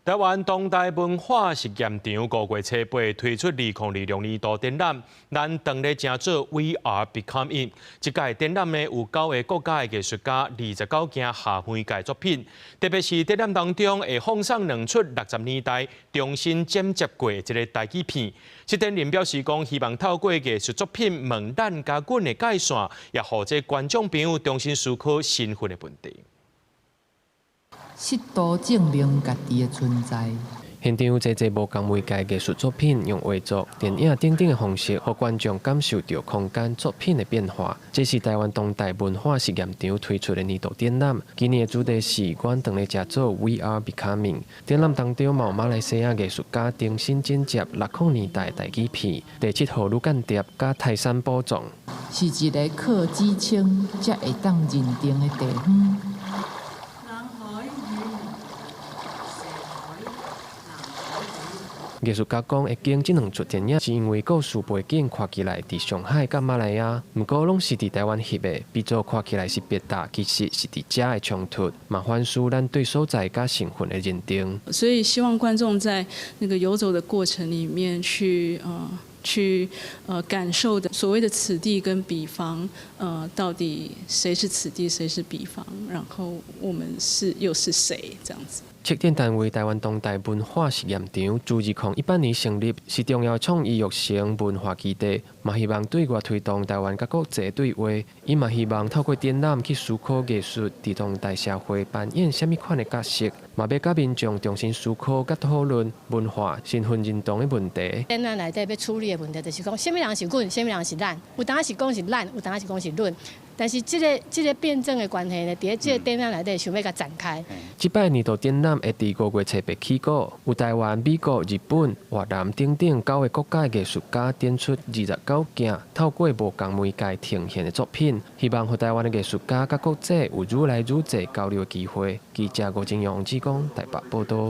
台灣當代文化實驗場5月初八推出2026年度展覽，咱當咧成做 We Are Becoming。這屆展覽呢有九个國家的藝術家29件下媒介作品，特別是展覽當中會放送兩齣60年代重新剪接過的這个台語片。策展人表示講，希望透過藝術作品問咱佮阮的界線，也予這觀眾朋友重新思考身份的問題。試圖證明家己的存在。現場有濟濟無仝媒介藝術作品，用畫作、電影等等的方式，予觀眾感受著空間作品的變化。這是台灣當代文化實驗場推出的年度展覽。今年的主題是阮當咧成做 We Are Becoming。展覽當中，嘛有馬來西亞藝術家重新剪接60年代台語片《第七號女間諜》佮泰山寶藏。是一个靠指稱才會當認定的地方。藝術家講，會揀這兩齣電影是因為故事背景看起來佇上海佮馬來亞，毋過攏是佇台灣翕的，比做看起來是別搭，其實是佇遮的衝突，嘛反思咱對所在佮身份的認定。所以希望觀眾在那個遊走的過程裡面去感受的所謂的此地跟彼方，到底誰是此地，誰是彼方，然後我們是又是誰，這樣子。策展單位台灣當代文化實驗場自2018年成立，是重要創意育成文化基地，嘛希望對外推動台灣佮國際對話。伊嘛希望透過展覽去思考藝術佇當代社會扮演啥物款的角色，嘛欲佮民眾重新思考佮討論文化身份認同的問題。展覽內底欲處理的問題就是講，啥物人是阮，啥物人是咱。有當時講是咱，有當時講是阮。但是這个辯證的關係呢，佇咧這个展覽內底想欲共展開。這擺年度展覽會佇5月初八起鼓，有台灣、美國、日本、越南等等九个國家的藝術家展出29件透過無仝媒介呈現的作品，希望予台灣的藝術家佮國際有愈來愈濟交流的機會。記者吳正陽、王志剛台北報導。